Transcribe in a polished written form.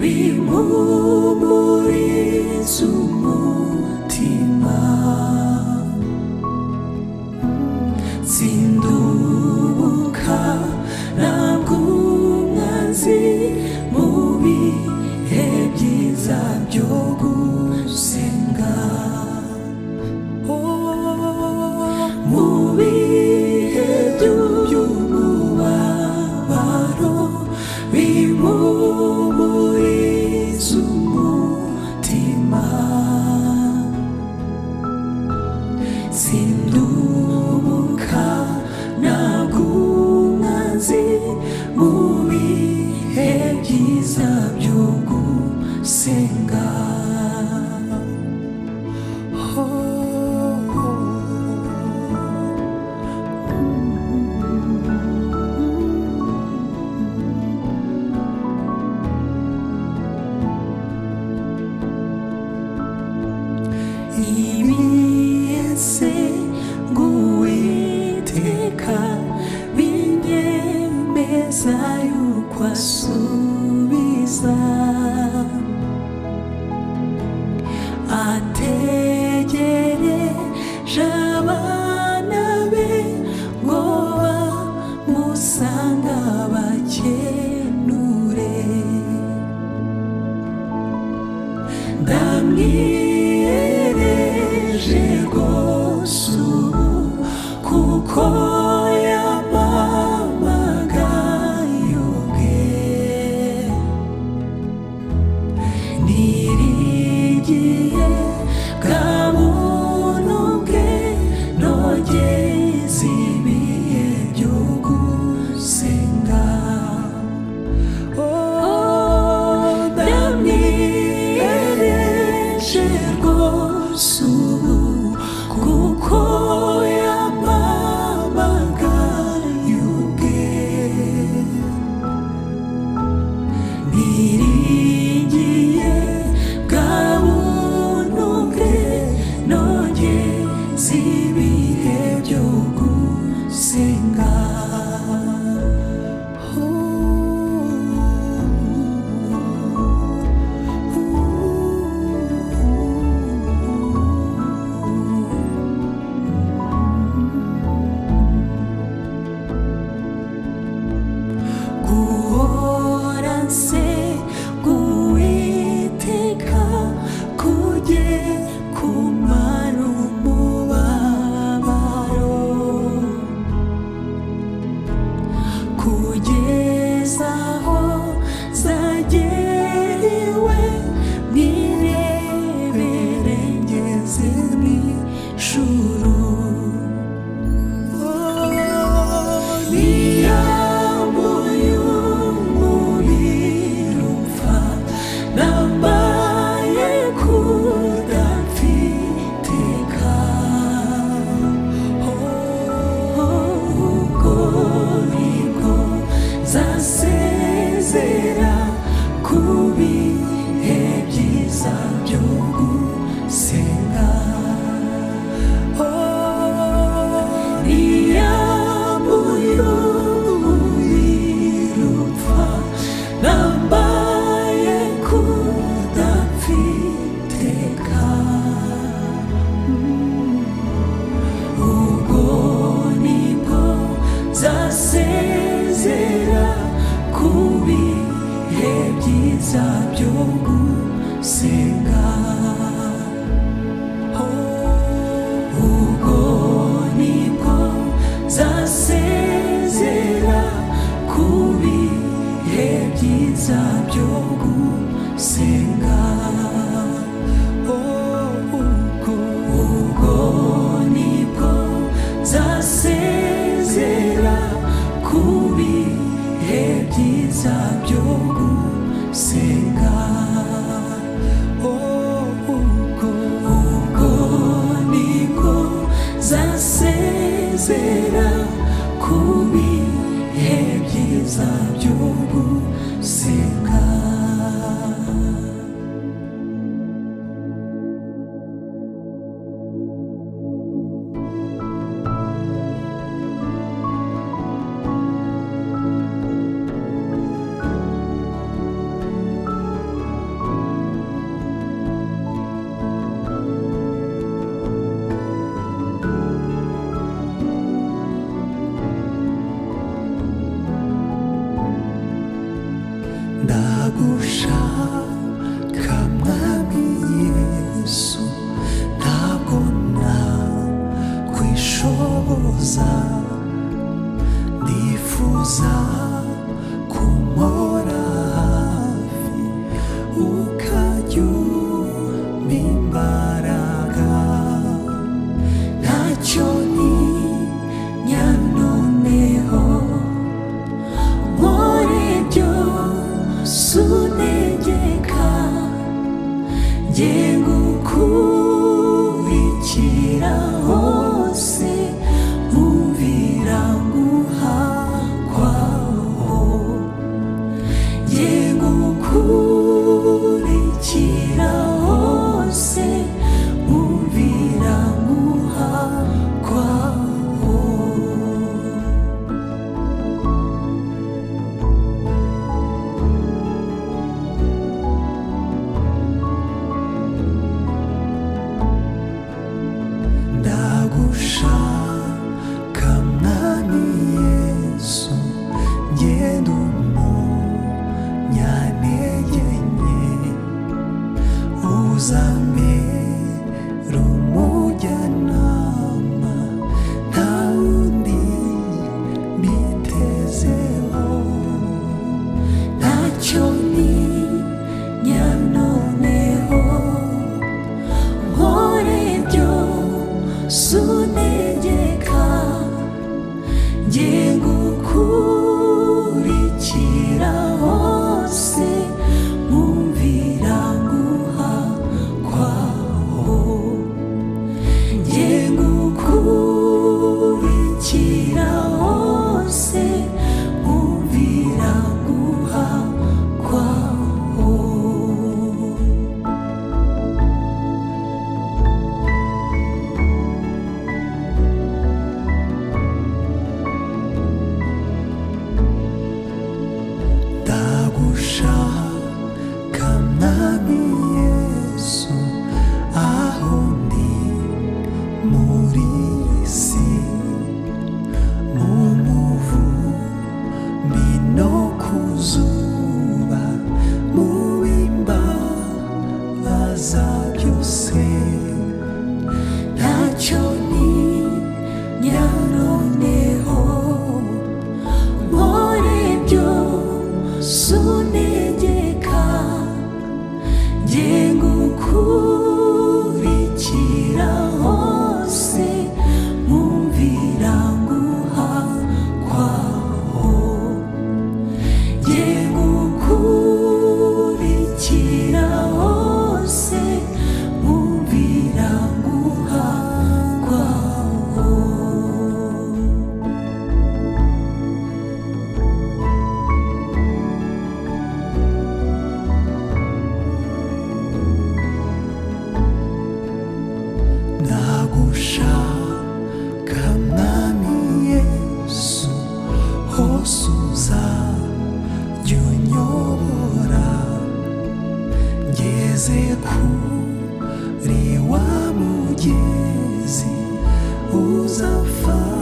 Bimpumuriza umutima. Sindubuka ntabwo umwanzi mu bihe byiza byo gusenga. Mu bihe by'umubabaro bimpumuriza umutima. Sindubuka ntabwo umwanzi mu bihe byiza byo gusenga. Ibiese ng'Uwiteka binyemeza yuko asubiza. Ategereje abana be ngo bamusanga bakenure. Ndamwiyereje rwose ubu kuko yampamagaye ubwe. Niringiye bwa buntu bwe nogeze ibihe byo gusenga. Oh, ndamwiyereje rwose ubu kuko yampamagaye ubwe. Niringiye bwa buntu bwe nogeze ibihe byo gusenga. Guhora nsenga Uwiteka kujye kumara umubabaro, kugeza aho zagerewe mwirebere ngeze mu ijuru. Niyambuye umubiri upfa, nambaye kudapfiteka. Ubwo nibwo nzasezera ku bihe byiza byo gusenga. Niyambuye umubiri upfa, nambaye kudapfiteka. Ubwo nibwo nzasezera ku bihe byiza byo gusenga. Ubwo nibwo nzasezera ku bihe byiza byo gusenga. Ubwo nibwo nzasezera ku bihe byiza byo gusenga. Uzambera umujyanama, nta wundi mbitezeho. Ntacyo ntinya noneho, nkore byose untegeka, njye ngukurikira hose, nkumvira nguha kwaho. Njye ngukurikira hose, nkumvira nguha kwaho. Ndagushaka Mwami Yesu, aho ndi muri iyi si, mu muvumbi no ku zuba, mu bimbabaza byose. Ntacyo ntinya noneho, nkore byose untegeka, njye ngukurikira hose, nkumvira nguha kwaho. Njye ngukurikira hose, nkumvira nguha kwaho. Ndagushaka Mwami Yesu, hose uzajya unyobora, ngeze kuri wa mugezi uzafasha.